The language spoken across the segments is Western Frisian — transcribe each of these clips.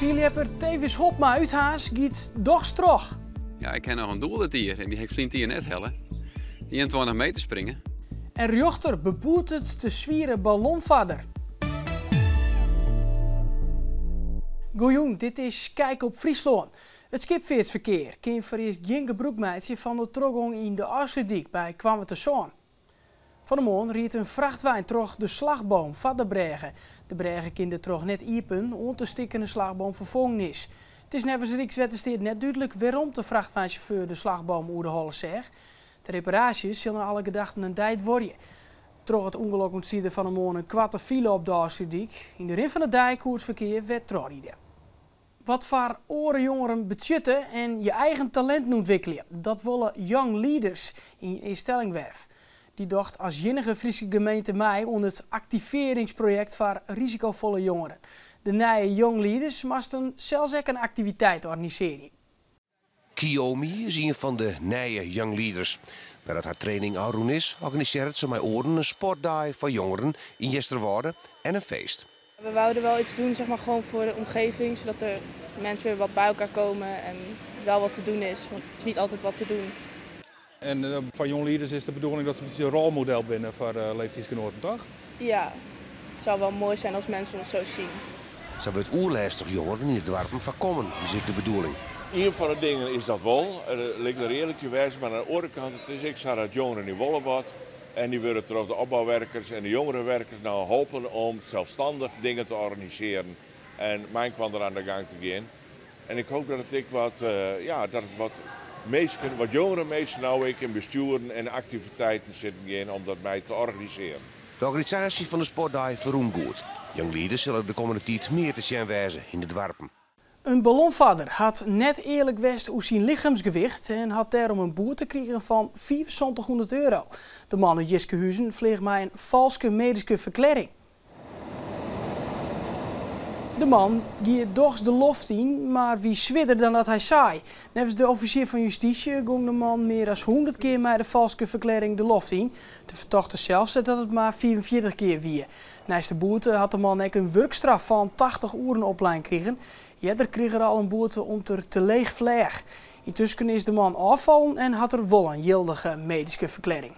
Fierljepper Thewis Hobma út Harns giet dochs troch. Ja, ik ha noch in doel dit jier en dy ha ik ferline jier net helle. 21 meter springe. En rjochter beboetet te swiere ballonfarder. Goejûn, dit is Kijk op Fryslân. It skipfeartferkear kin foarearst gjin gebrûk meitsje fan de trochgong yn de Ofslútdyk by Koarnwertersân. Fan 'e moarn ried in frachtwein troch de slachboom foar de brêge. De brêge kin dertroch net iepen oant de stikkene slachboom ferfongen is. It is neffens Rykswettersteat net dúdlik wêrom't de frachtweinsjauffeur de slachboom oer de holle seach. De reparaasje sil nei alle gedachten in dei duorje. Troch it ûngelok ûntstie der fan 'e moarn in koarte file op de Ofslútdyk. Yn de rin fan de dei koe it ferkear wer trochride. Wat foar oare jongeren betsjutte en je eigen talinten ûntwikkelje, dat wolle Young Leaders yn Eaststellingwerf. Dy docht as iennige Fryske gemeente mei oan it aktivearringsprojekt foar risikofolle jongeren. De nije Young Leaders moasten sels ek in aktiviteit organisearje. Kiomi is ien fan de nije Young Leaders. Neidat har training ôfrûn is, organisearret se mei oaren in sportdei foar jongeren yn Easterwâlde en in feest. We wouden wel iets doen, zeg maar, gewoon voor de omgeving, zodat er mensen weer wat bij elkaar komen en wel wat te doen is. Want er is niet altijd wat te doen. En foar Young Leaders is de bedoeling dat se in bytsje in rolmodel binne foar leeftiidsgenoaten, toch? Ja, het zou wel mooi zijn als mensen ons zo zien. Sa wurdt oerlêst troch jongeren yn de doarpen foarkommen, is ek de bedoeling. Ien fan de dingen is dat wol, lit ik der earlik yn wêze, mar oan de oare kant, it is ek sa dat jongeren dy wolle wat en dy wurde troch de opbouwerkers en de jongerenwerkers no holpen om selsstannich dingen te organisearjen en mei-inoar der oan de gang te gean. En ik hoop dat it ek wat, ja, dat it wat minsken, wat jongere minsken no ek yn bestjoeren en aktiviteiten sitten gean om dat mei te organisearjen. De organisaasje fan de sportdei ferrûn goed. Young Leaders sille de kommende tiid mear te sjen wêze yn de doarpen. In ballonfarder hat net earlik west oer syn lichemsgewicht en hat dêrom in boete krigen fan 7500 euro. De man út Jiskehuzen fleach mei in falske medyske ferklearring. De man gie dochs de loft yn, mar wie swierder dan dat hy sei. Neffens de offisier fan justysje gong de man mear as 100 kear mei de falske ferklearring de loft yn. De fertochte sels seit dat it mar 45 kear wie. Neist de boete hat de man ek in wurkstraf fan 80 oeren oplein krigen. Earder krige er al in boete om't er te leech fleach. Yntusken is de man ôffallen en hat er wol in jildige medyske ferklearring.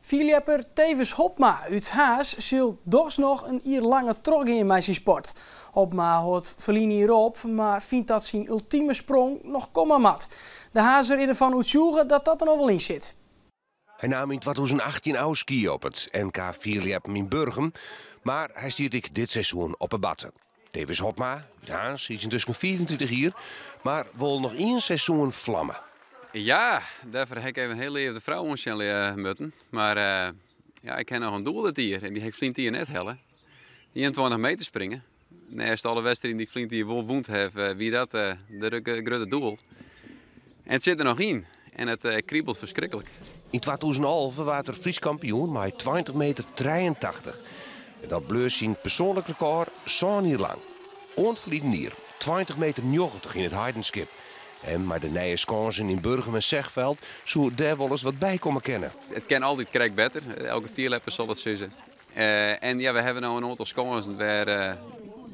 Fierljepper Thewis Hobma út Harns sil dochs noch in jier langer trochgean mei syn sport. Hobma hâldt ferline jier op, mar fynt dat syn ultime sprong noch komme moat. De Harnzer is derfan oertsjûge dat dat der noch wol yn sit. Hy naam yn 2018 ôfskie op it NK fierljeppen yn Burgum, mar hy stiet ek dit seizoen op 'e matte. Thewis Hobma út Harns is yntusken 35 jier, mar wol noch ien seizoen flamme. Ja, dêrfoar ha ik even hiel leave de frou oansjen mutten. Mar ja, ik ha noch in doel dit jier en dy ha ik ferline jier net helle. 21 meter springe. Neist alle wedstriden dy't ik ferline jier wol wûn ha, wie dat de grutte doel. En it sit der noch yn en it kribelt ferskriklik. Yn 2011 waard er Frysk kampioen mei 20 meter 83. En dat bleau syn persoanlik rekôr sân jier lang. Oant ferline jier 20 meter 90 yn It Heidenskip. En mei de nije skânsen yn Burgum en Zegveld soe dêr wolris wat by komme kinne. It kin altyd krekt better, elke fierljepper sil dat sizze. En ja, we hawwe no in oantal skânsen wêr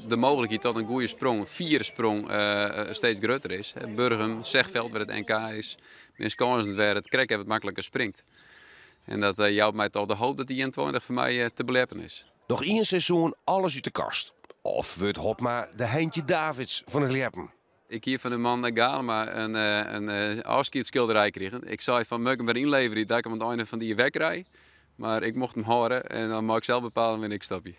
de mooglikheid tot in goede sprong, in fiere sprong, steeds grutter is. Burgum, Zegveld, wêr it NK is, binne skânsen wêr it krekt even wat makliker springt. En dat jout my toch de hoop dat dy 21 foar my te beljeppen is. Noch ien seizoen alles út de kast. Of wurdt Hobma de Heintje Davids fan it ljeppen? Ik hie fan de man Galema in ôfskiedsskilderij krigen. Ik sei fan, moat ik him wer ynleverje dat ik him oan it ein fan it jier wer krij. Mar ik mocht him hâlde en dan mei ik sels bepale wannear't ik stopje.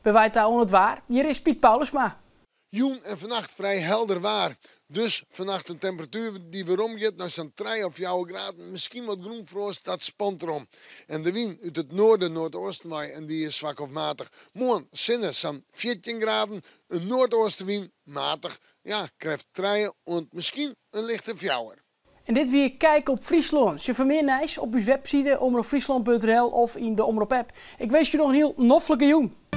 By wy ta oan it waar. Hjir is Piet Paulusma. Jûn en fannacht frij helder waar. Dus fannacht in temperatuer dy't weromgiet nei sa'n 3 of 4 graden, miskien wat grûnfroast, dat spant derom. En de wyn út it noarden noardeasten wei en dy is swak of matich. Moarn sinne sa'n 14 graden, in noardeastewyn, matich, ja, krêft 3 oant miskien in lichte 4. En dit wie Kijk op Fryslân. Sjoch foar mear nijs op ús webside omropfryslân.nl of yn de Omrop app. Ik winskje noch in hiel noflike jûn.